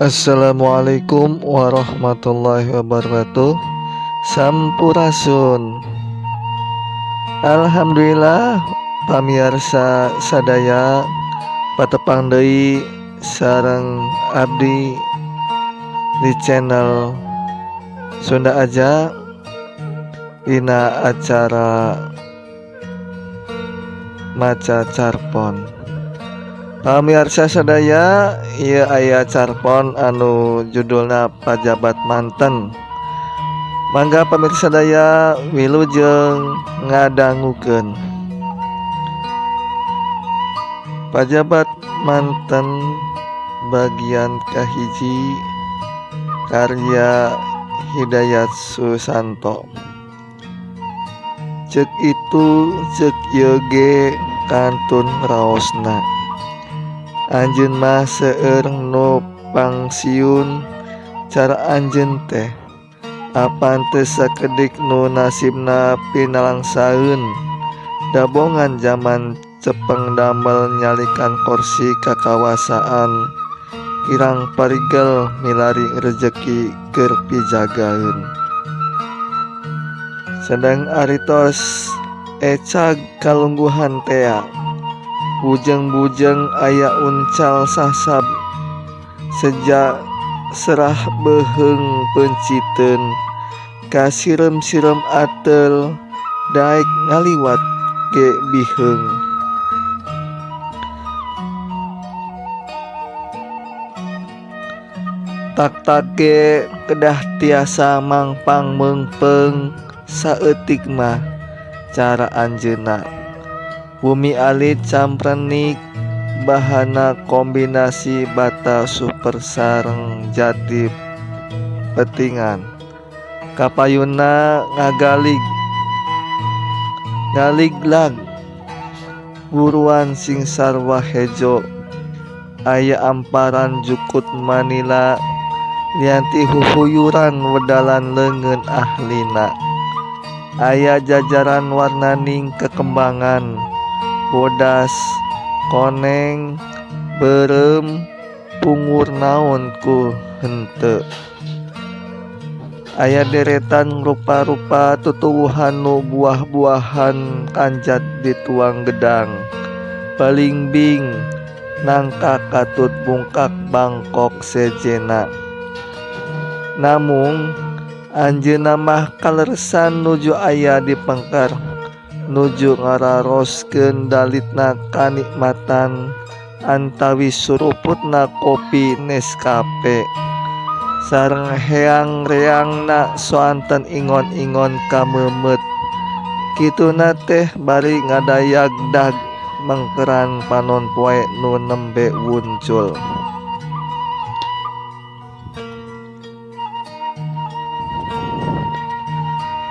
Assalamualaikum warahmatullahi wabarakatuh. Sampurasun. Alhamdulillah pamiarsa sadaya patepang deui sareng abdi di channel Sunda Aja dina acara maca carpon. Pamiarsa sadaya ieu aya carpon anu judulna Pajabat Manten. Mangga pamirsa sadaya wilujeng ngadangukeun. Pajabat Manten bagian kahiji karya Hidayat Susanto. Ceuk itu ceuk ieu ge kantun raosna. Anjeun mah seueur nu pangsiun cara anjeun teh. Apan teu sakedik nu nasibna pinalangsaeun. Dabongan jaman cepeng damel nyalikan korsi kakawasaan kirang parigel milari rejeki keur pijagaeun. Sedeng ari tos ecag kalungguhan tea. Bujeng-bujeng aya uncal sasab seja serah beuheung peunciteun kasireum-sireum ateul daek ngaliwat ge biheung. Tak-tak ge kedah tiasa mangpang meungpeung saeutik mah cara anjeunna. Bumi alit camprenik bahana kombinasi bata super sareng jati petingan. Kapayunna ngagalig ngaliglag buruan sing sarwa hejo aya amparan jukut Manila lianti huhuyuran wedalan leungeun ahlina. Aya jajaran warnaning kekembangan bodas, koneng, beureum, pungur naon ku henteu. Aya deretan rupa-rupa tutuwuhan nu buah-buahan kanjat dituang gedang, balingbing, nangka katut bungkak Bangkok sejenna. Namung anjeunna mah kaleresan nuju aya di pengker, nuju ngararoskeun dalitna kanikmatan antawis suruputna kopi Nescafe. Sareng heang-reangna soanten ingon-ingon kameumeut. Kituna teh bari ngadayagdag mengkeran panon poe nu nembe wuncul.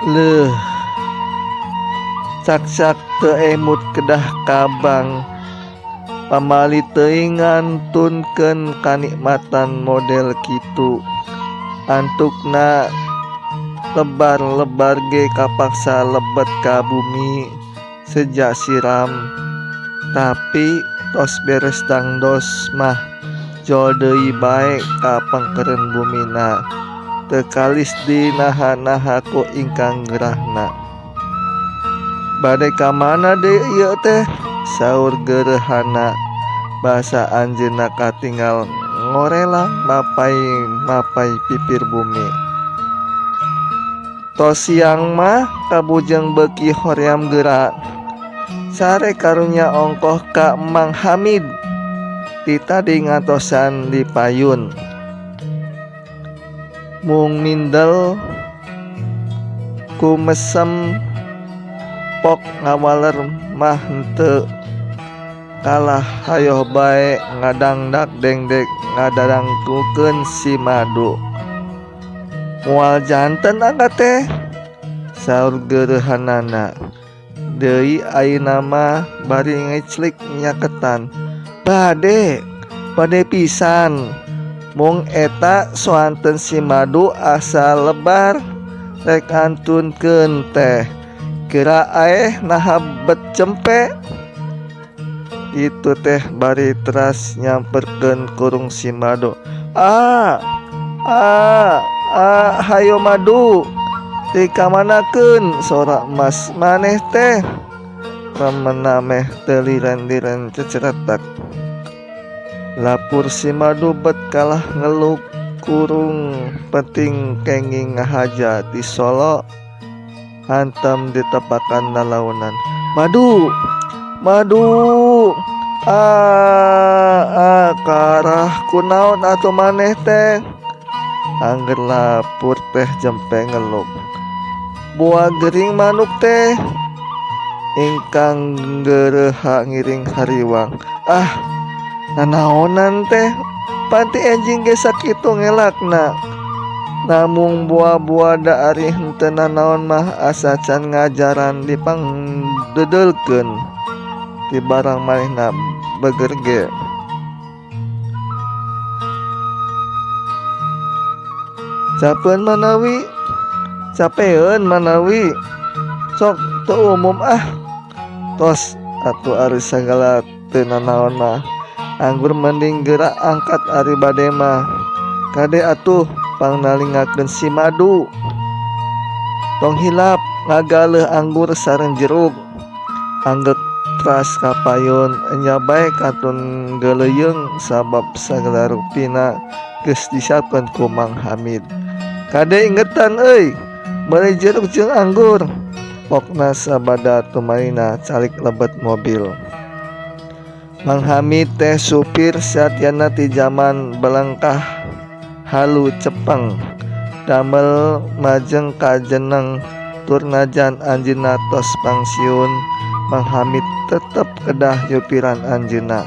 Leuh, cakcak teu emut kedah ka bank. Pamali teuing ngantunkeun kanikmatan model kitu. Antukna lebar-lebar ge kapaksa lebet ka bumi seja siram. Tapi tos beres dangdos mah jol deui bae ka pengkeureun bumina. Teu kalis dinaha-naha ku ingkang gerahna. Bade ka mana deui ieu teh? Saur geureuhana. Basa anjeunna katingal ngorelang mapay-mapay pipir bumi. Tos siang mah kabujeng beuki hoream geura. Sare karunya ongkoh ka Mang Hamid ti tadi ngatosan di payun. Mung mindel ku mesem pok ngawaler mah henteu kalah hayoh bae ngadangdak dengdek ngadadangkukeun si madu. Moal janten angga teh saur geureuhanana. Deui ayeuna mah bari ngeclik nyaketan. Bade, bade pisan. Mung eta soanten si madu asa lebar rek ngantunkeun teh. Geura aeh naha bet cempe. Itu teh bari teras nyamperkeun kurung si madu. A a a hayo madu dikamanakeun sora emas maneh teh remena meh teu liren-liren ceceretek. Lapur si madu bet kalah ngeluk kurung penting kenging ngahaja di Solo hantem ditepakan lalaunan. Madu madu a a karah kunaon atuh maneh teh angger lapur teh jempe ngeluk. Boa gering manuk teh ingkang geureuha ngiring hariwang. Ah nanaonan teh panti enjing ge sakitu ngelakna. Namung boa-boa da ari henteu nanaon mah asa can ngajaran dipangdeudeulkeun ti barang manehna beger ge. Capeun manawi, capeun manawi, sok teu umum ah. Tos atuh ari sagala teu nanaon mah. Anggur mending geura angkat ari bade mah. Kade atuh pangnalingakeun si madu. Tong hilap ngagaleuh anggur sareng jeruk. Anggeuk teras kapayun enya bae katun geuleuyeung sabab sagala rupina geus disiapkeun ku Mang Hamid. Kade ingetan euy, meuli jeruk jeung anggur. Pokna sabada tumarina calik lebet mobil. Mang Hamid teh supir satiana ti jaman belengkah halu cepeng. Damel majeng kajeneng tur najan anjeunna tos pangsiun, Mang Hamid tetep kedah nyupiran anjeunna.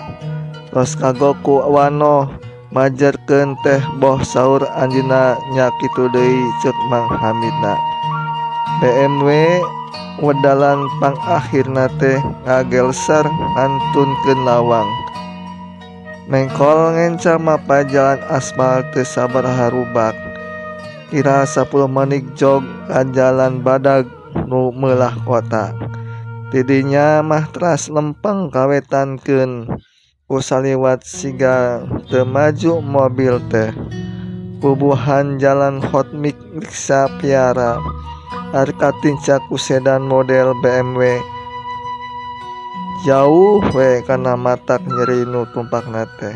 Tos kagok ku wano majerkeun teh boh saur anjeunna nya kitu deui ceuk Mang Hamidna. BMW wedalan pangakhirna teh ngagelser ngantunkeun lawang. Mengkol ngenca mapa jalan aspal teu sabaraha rubak. Kira 10 menit jog ka jalan badag nu meulah kota. Tidinya mah teras lempeng kawetankeun ku saliwat siga teu maju mobil teh. Bubuhan jalan hot mix riksa piara. Ari katinca ku sedan model BMW jauh we kana matak nyeri nu tumpakna teh.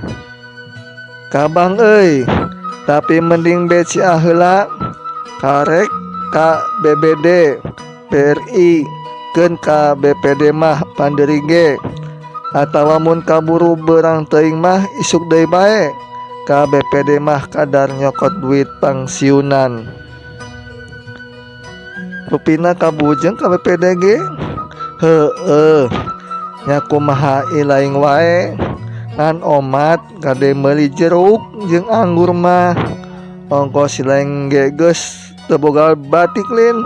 Kabang euy, tapi mending BCA heula karek ka BBD, BRI, keun ka BPD mah panderi ge. Atawa mun kaburu beurang teuing mah isuk deui bae. Ka BPD mah kadar nyokot duit pangsiunan. Rupina kabujeng ka BPD ge. Heueuh, nya kumaha ilaing wae. Ngan omat kade meuli jeruk jeung anggur mah. Ongkos silaing ge geus teu boga batik lin.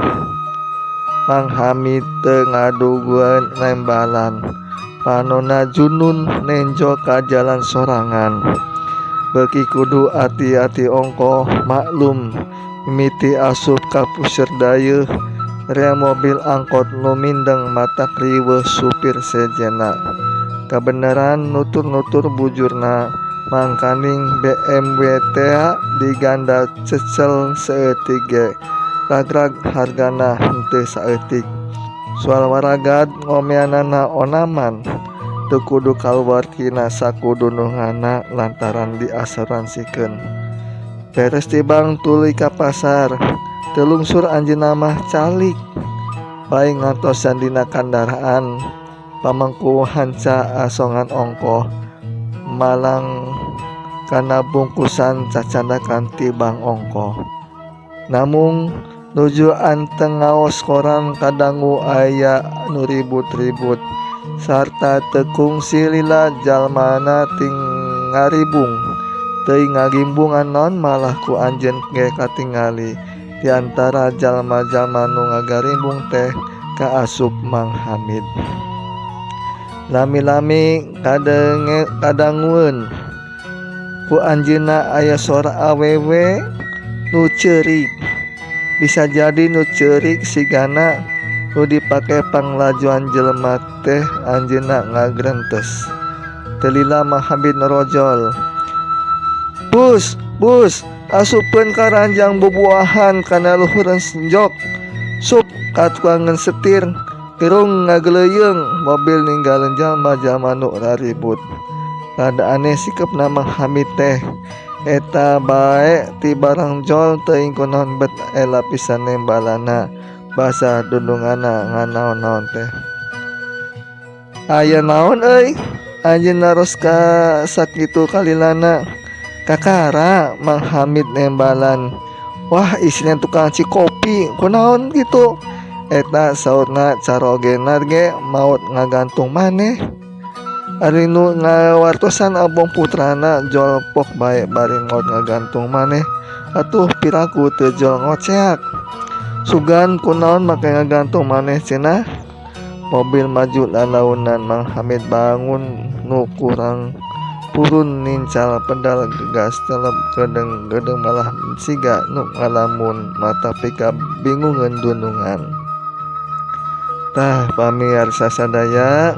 Mang Hamid teu ngadugueun nembalan. Panona junun nenjo ka jalan sorangan. Beuki kudu ati-ati ongkoh maklum mimiti asup ka puseur dayeuh rea mobil angkot nu mindeng matak riweuh supir sejenna. Kabeneran nutur-nutur bujurna mangkaning BMW tea diganda cecel saeutik ge ragrag hargana henteu saeutik. Soal waragad ngomeanana onaman teu kudu kaluar tina saku dununganna lantaran diasuransikeun. Beres tibang tuluy ka pasar, teu lungsur anjeunna mah calik. Bae ngantosan dina kandaraan, pamengku hanca asongan ongkoh malang kana bungkusan cacandakan tibang ongkoh. Namung nuju anteng ngaos koran kadangu aya nu ribut-ribut sarta teu kungsi lila jalmana ting ngaribung teuing ngagimbungan naon malah ku anjeun ge katingali. Di antara jalma-jalma nu ngagarimbung teh kaasup Mang Hamid. Lami-lami kadangueun ku anjeunna aya sora awewe nu ceurik. Bisa jadi nu ceurik sigana nu dipake panglajuan jelema teh anjeunna ngagrentes. Teu lila Mang Hamid norojol. Bus, Bus asupkeun ka ranjang bubuahan kana luhureun jok. Sup ka tukangan setir gerung ngageleuyeung mobil ninggalin jalma-jalma nu raribut. Rada aneh sikapna Mang Hamid teh. Eta bae ti barangjol teuing kunaon bet ela pisan nembalana basa dundunganna nganaon-naon teh. Aya naon euy? Anjeun naros ka sakitu kalilana. Kakara Mang Hamid nembalan. Wah isina tukang cikopi kunaon kitu? Eta saurna carogena ge maot ngagantung maneh. Ari nu ngawartosan abong putrana jol pok bae bari maot ngagantung maneh. Atuh piraku teu jol ngoceak. Sugan kunaon make ngagantung maneh cenah? Mobil maju lalaunan Mang Hamid bangun nu kurang purun nincal pedal gas telep gedeng-gedeng malah siga nu ngalamun mata pikabingungeun dunungan. Tah pamiarsa sadaya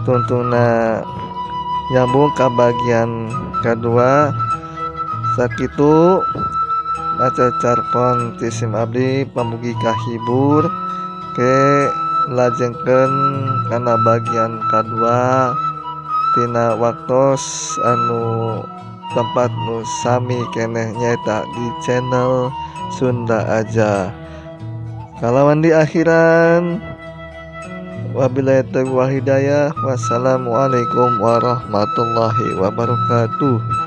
tuntuna nyambung ka bagian kadua sakitu maca carpon ti sim abdi pamugi kahibur ke lajengkeun kana bagian kadua tina waktos anu tempat nu sami keneh nyaeta di channel Sunda Aja. Kalawan di akhiran wabillahi taufiq wal hidayah, wassalamualaikum warahmatullahi wabarakatuh.